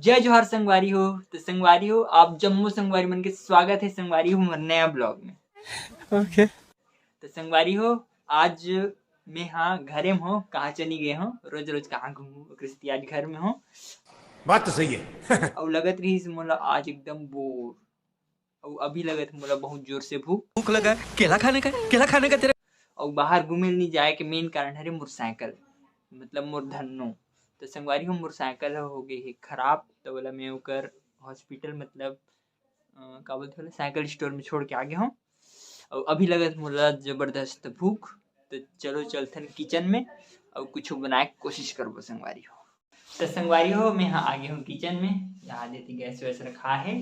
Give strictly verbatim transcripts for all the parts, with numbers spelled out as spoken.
जय जोहार संगवारी हो। तो संगवारी हो, आप जम्मो संगवारी मन के स्वागत है संगवारी हो मोर नया ब्लॉग में। ओके। तो संगवारी हो, आज मैं हाँ घरे में हो, कहाँ चली गए हो, रोज रोज कहाँ घूमू, ओकरे सेती आज घर में हो। बात तो सही है। अउ लगत रहिस मोला आज एकदम बोर, अउ अभी लगत मोला बहुत जोर से भूख। भूख लगा, केला खाने का, केला खाने का तेरे। अउ बाहर घूमे नहीं जाए के मेन कारण हरे मोर साइकिल, मतलब मोर धन्नो। तो संगवारी हो, मोर साइकिल ह हो गए हे खराब, तो बोला मैं ओकर हॉस्पिटल, मतलब अ, का बोलथे ओला, साइकिल स्टोर में छोड़ के आ गए हूँ। अउ अभी लगत मोला जबरदस्त भूख, तो चलो चलथन किचन में अउ कुछ बनाए के कोशिश करबो संगवारी हो। तो संगवारी हो, मैं हाँ आ गए हूँ किचन में, यहाँ देती गैस वैस रखा है।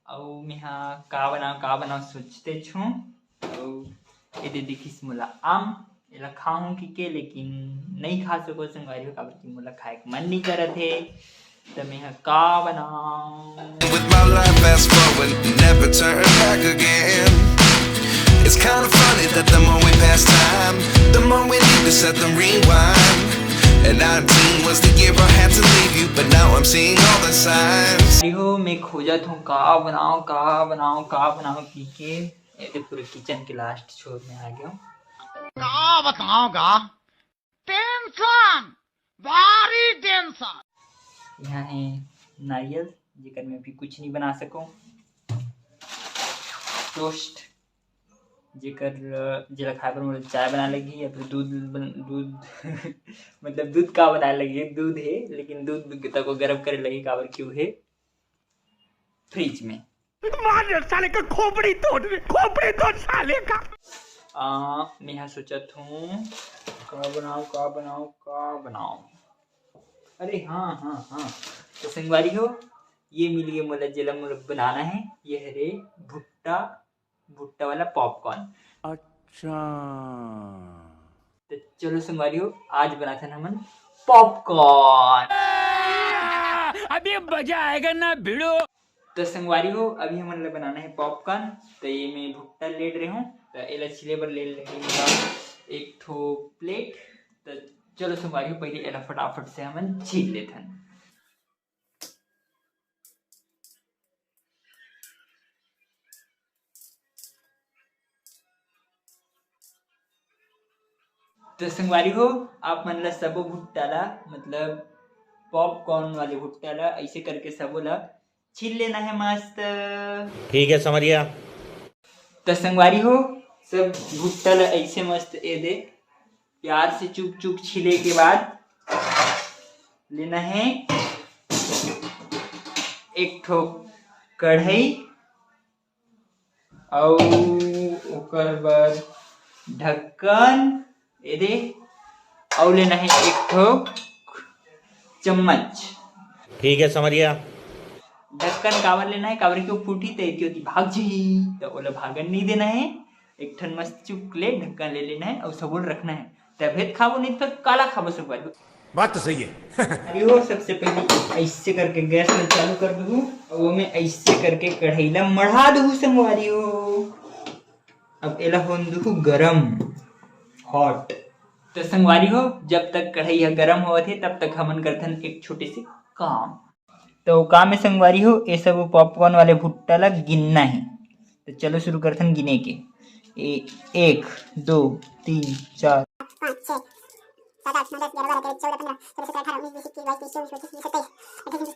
अउ मैं हाँ का बनाओ का बनाओ सोचते छूँ। अउ ये दे दिखिस मोला आम, एला खाहूं कि के, लेकिन नहीं खा सको संगवारी हो, काबर कि मोला खाए के मन नहीं करत हे। त मैं ह का बनाऊं? With my life fast forward, never turn back again. It's kind of funny that the more we pass time, the more we need to set the rewind. And nineteen was the year I had to leave you, but now I'm seeing all the signs. अरे हो, मैं खोजत हूँ का बनाऊं, का बनाऊं, का बनाऊं कि के। ये तो पूरे किचन के लास्ट छोर में आ गया हूँ। का बताऊं का? टेंशन, भारी टेंशन। यहाँ है नारियल, जेकर में भी कुछ नहीं बना सकूं। टोस्ट, जेकर, अ, जेला खाए बर मोला चाय बनाए लगही या फिर दूध बन-, दूध मतलब दूध का बनाए लगही, दूध है, लेकिन दूध तको गरम करे लगही, काबर क्यों है फ्रिज में। मार साले का खोपड़ी तोड़ दे, खोपड़ी तोड़ साले का। आ, मैं यहाँ सोचत हूँ, का बनाओ, का बनाओ, का बनाओ? अरे हाँ, हाँ, हाँ। तो संगवारी हो, ये मिल गए मोला, जेला मोला बनाना है। ये हरे भुट्टा, भुट्टा वाला पॉपकॉर्न। अच्छा। तो चलो संगवारी हो, आज बनाथन हमन पॉपकॉर्न। अभी मजा आएगा ना भिड़ो। तो संगवारी हो, अभी हमन ला बनाना है पॉपकॉर्न। तो ये मैं भुट्टा ले रहे हूँ, तो एला छीले बर ले लेंगे एक ठो प्लेट। तो चलो संगवारी हो, पहले एला फटाफट से हमन छील लेथन। तो संगवारी हो, आप मन ला सबो भुट्टा ला, मतलब पॉपकॉर्न वाले भुट्टा ला ऐसे करके सबो ला छील लेना है मस्त। ठीक है, समझ गया। तो संगवारी हो, सब भुट्टा ला ऐसे मस्त ए दे प्यार से चुक चुक छीले के बाद लेना है एक ठो कढ़ाई, अउ ओकर बर ढक्कन, ए दे, अउ लेना है एक ठो चम्मच। ठीक है, समझ गया। ढक्कन काबर लेना है, काबर कि वो फूटी त एती ओती भाग जही, त ओला भागन नहीं देना है। एक ठन मस्त चुक ले ढक्कन ले लेना है अउ सबो ल रखना है, तभे त खाबो, नहीं त फिर काला खाबो संगवारी। बात तो सही है। अरे हो, सबसे पहले ऐसे करके गैस में चालू कर दूँ, अउ वो में ऐसे करके कढ़ाई ला मढ़ा दूँ संगवारी हो। अब एला होन दूँ गरम, हॉट। तो संगवारी हो, जब तक कढ़ाई ह गरम होवत हे, तब तक हमन करथन एक छोटे से काम। तो काम में संगवारी हो, ये सब पॉपकॉर्न वाले भुट्टा ला गिनना है। तो चलो शुरू करथन गिने के। ए, एक, दो, तीन, चार, पाँच, छः, सात, आठ, नौ, दस, ग्यारह, बारह, तेरह, चौदह, पन्द्रह, सोलह, सत्रह, अठारह, उन्नीस, बीस, इक्कीस, बाईस, तेईस, चौबीस, पच्चीस, सत्ताईस, अट्ठाईस, उनतीस,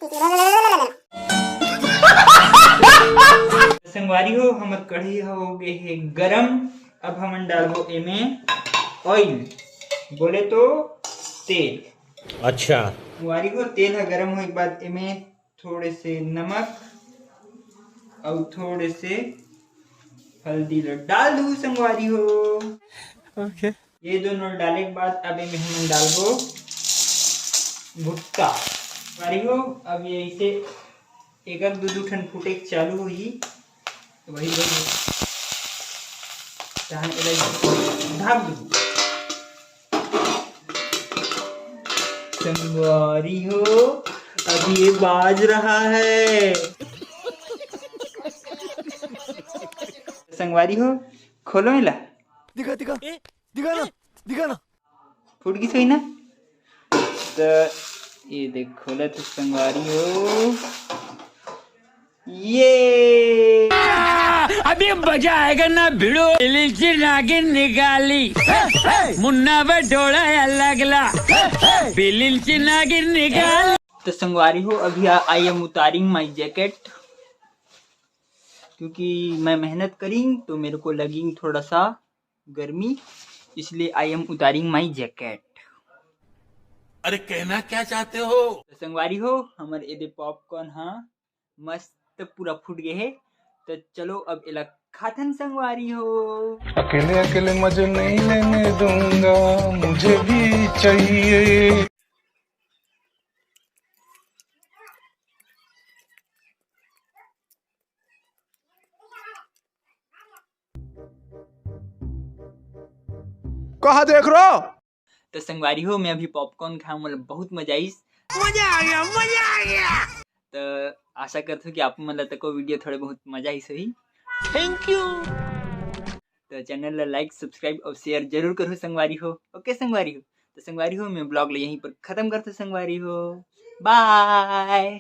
तीस। संगवारी हो, हमर कढ़ाई हो गए हे गरम। अब हमन डालबो एमे ऑयल, बोले तो तेल। अच्छा। संगवारी हो, तेल ह गरम होए के बाद एमे थोड़े से नमक अउ थोड़े से हल्दी ल डाल दूँ संगवारी हो। ओके। ये दोनों डाले के बाद अब एमे हमन डालबो भुट्टा। संगवारी हो, अब ये ऐसे एक एक दू दू ठन फूटे के चालू होही, तो वही वही तहन एला ढाक दू। संगवारी हो, अभी ये बाज रहा है। संगवारी हो, खोलो एला। दिखा, दिखा, दिखा ना, दिखा ना। फूट गिस होही ना? त ये देखो ला तो संगवारी हो, ये अभी मजा आएगा ना भिड़ो। बिलिंची नागिन निकाली, मुन्ना बटोड़ा या लगला। बिलिंची नागिन निकाली। तो संगवारी हो, अभी I am उतारिंग my jacket, क्योंकि मैं मेहनत करिंग तो मेरे को लगिंग थोड़ा सा गर्मी, इसलिए I am उतारिंग my jacket। अरे कहना क्या चाहते हो? तो संगवारी हो, हमर एदे popcorn हा मस्त पूरा फूट गए हे। तो चलो अब एला खाथन संगवारी हो। अकेले अकेले मजे नहीं लेने दूंगा, मुझे भी चाहिए। कहा देख रहे हो? तो संगवारी हो, मैं अभी popcorn खाए, मतलब बहुत मजा आइस। मजा आ गया, मजा आ गया। तो आशा करथो कि आप मन ला तको video थोड़े बहुत मजा आइस होही। Thank you। तो channel ला like, subscribe और share जरूर करो संगवारी हो। OK संगवारी हो, तो संगवारी हो, मैं vlog ला यहीं पर खत्म करथो संगवारी हो। Bye।